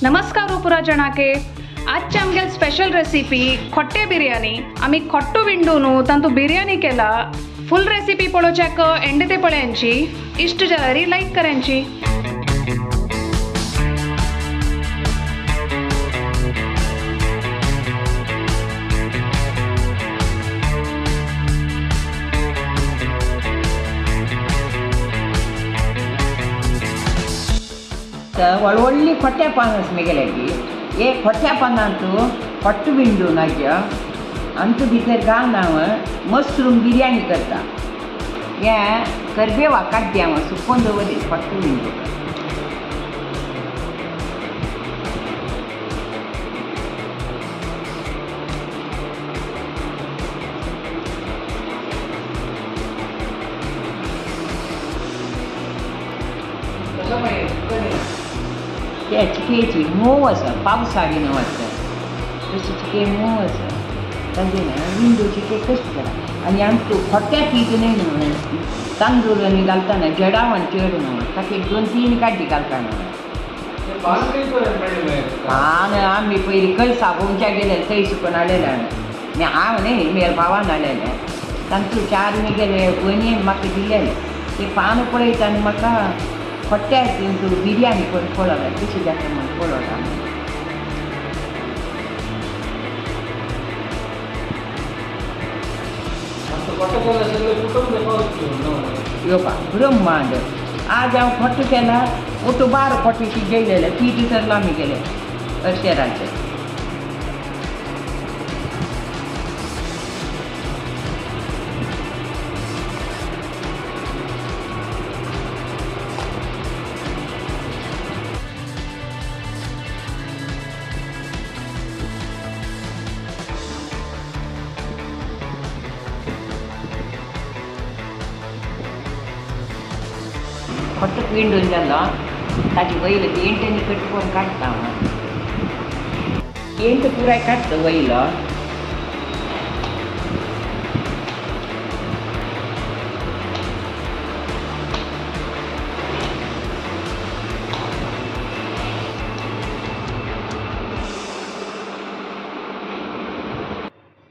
नमस्कार पुरा जणाके। आजची आमगे स्पेशल रेसिपी खोट्टे बिर्याणी। आमी खोट्टो विंडून तांतू बिर्याणी केला। फुल रेसिपी पळोवच्याक एंड ते पळयांची, इष्ट जाल्यार लायक करायची। व्हडली खोट्या पान आसा मेगेल्याची। एक खोट्या पानांत खोट्टो विंडून हाज्या आनी भितर घालून हांव मशरूम बिर्याणी करता। हे करबेवा काडटी हांव सुकोवन दवरली खोट्टो विंडू। ते चिकेची मोव आसा, पावसाळी न्हू आसा तशी चिके मोव आसा। तांचे विंडो चिके कशी करा आनी आमकां खोट्या पीठ न्हय न्हू तांदूळ आनी घालतना जडावान चड न्हू ताका एक दोन तीन काड्डी घालता न्हू। पान आमी पयलीं कलसा भोंवच्या गेले थंय सुकून हाडलेले मी हांव न्हय म्हगे भावान हाडलेले तांतूं चार मेगेले भयणीन म्हाका दिलेले ते पान पळयता आनी म्हाका खोट्या तूं बिर्याणी करून पळोवया कशी जाता म्हूण पळोवया। योपा ब्रह्मांड आज हांव खोट्टो केला ओटो 12 खोटे शिजयलेले पीठ सरलां आमी गेले अशेराचें। खोट्टो विंडून जालो ताजी वयलो देंट आनी कट करून काडटा हांव। देंट पुराय काडटा वयलो।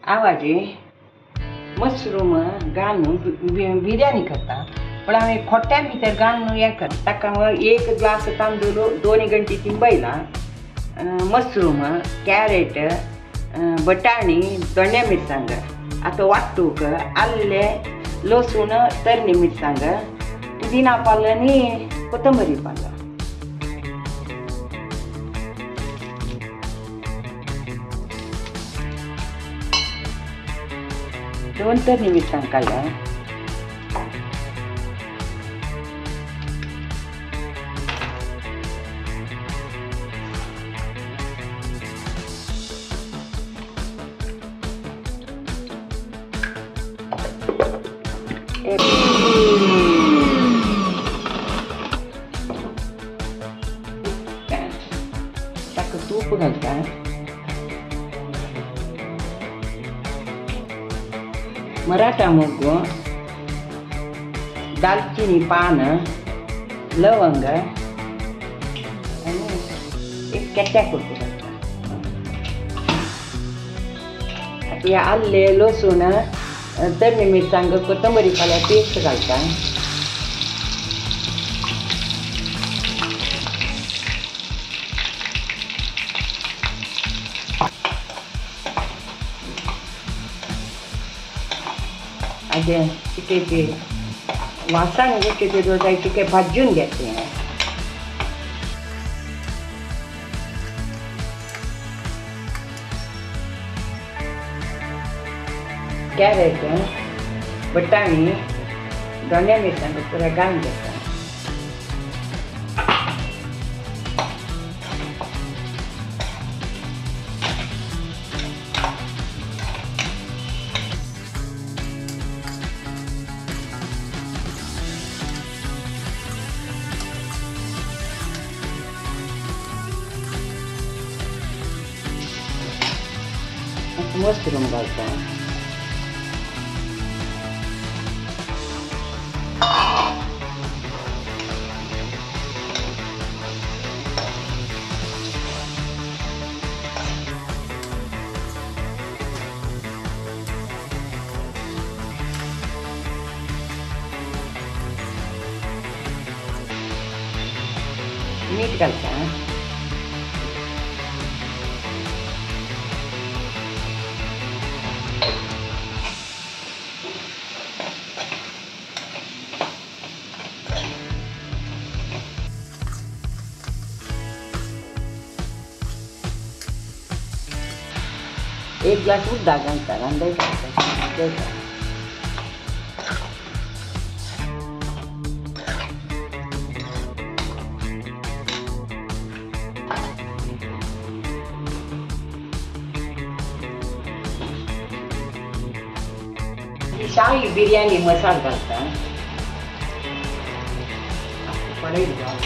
आवाजे मशरूम घालून बिर्याणी करता, पण हांवें खोट्या भितर घालून हें करता। ताका एक ग्लास तांदूळ 2 घंटे तिंबयला, मशरूम, कॅरेट, बटाणी, दोण्या मिरसांग, आतां वाटूक आल्लें, लसूण, तरणी मिरसांग, पुदिना पालो आनी कोथंबरी पालो। दोन तरणी मिरसांग काडल्या। ताका तूप घालता, मराठा मोगो, दालचिनी पान, लवंग आनी एक केट्या कुडको घालता। आतां हे आल्लें, लसूण, तरणी मिरसांग, कोथंबरी पाल्या पेस्ट घालता। आगे चिकेचे वासान चिके जाय चिके भाजून घेतले। कॅरेट, बटाणी, दोण्या मिरसांग पुराय घालून घेता। मशरूम घालता। मीठ घालता. एक ग्लास उदक घालता, रांदयता. शाही बिर्याणी मसाला घालता. पळय घालता.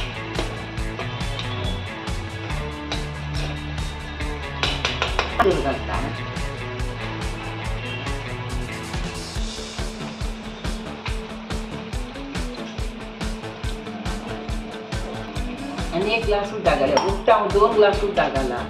आणि एक ग्लास उदक घाला. उकता 2 ग्लास उदक घाला.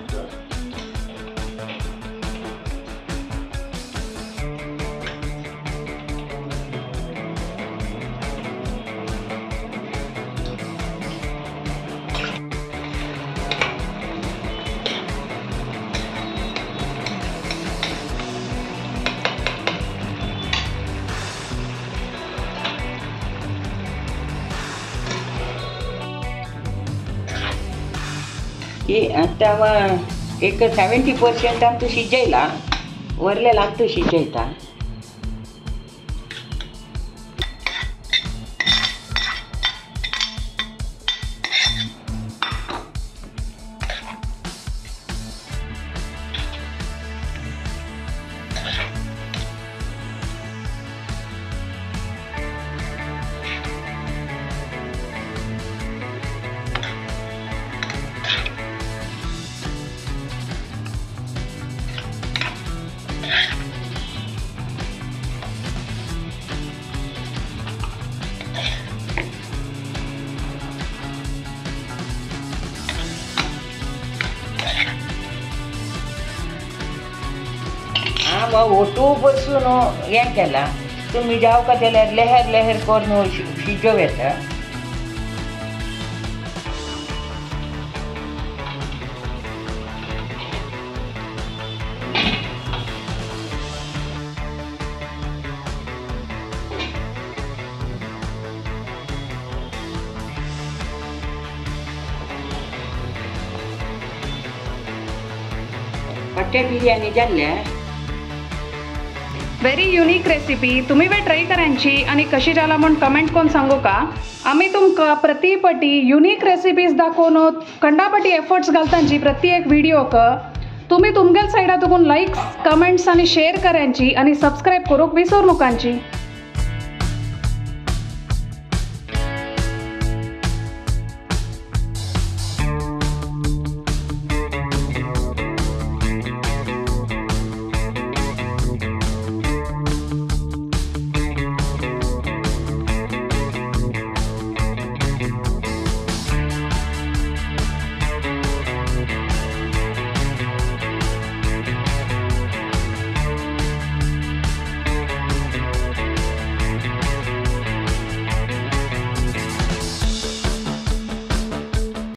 की आता एक 70% आमचं शिजयला, वरलेला आमचं शिजयता. मग ओटू बसून हें केलां. तुमी जावका जाल्यार लेहर लेहर करून शिजोवं येता. खोट्या बिर्याणी जाल्ल्या. Very unique recipe. तुम्ही वे ट्राय करायची आणि कशी जाला म्हण कमेंट करून सांगू का. आम्ही तुमकां प्रतिपटी युनिक रेसिपीज दाखोवन कंडापटी एफर्ट्स घालतांची प्रत्येक व्हिडिओक. तुम्ही तुमगेल सायडा तुकून लायक्स, कमेंट्स आणि शेअर करायची आणि सबस्क्राईब करूक विसरू नकांची.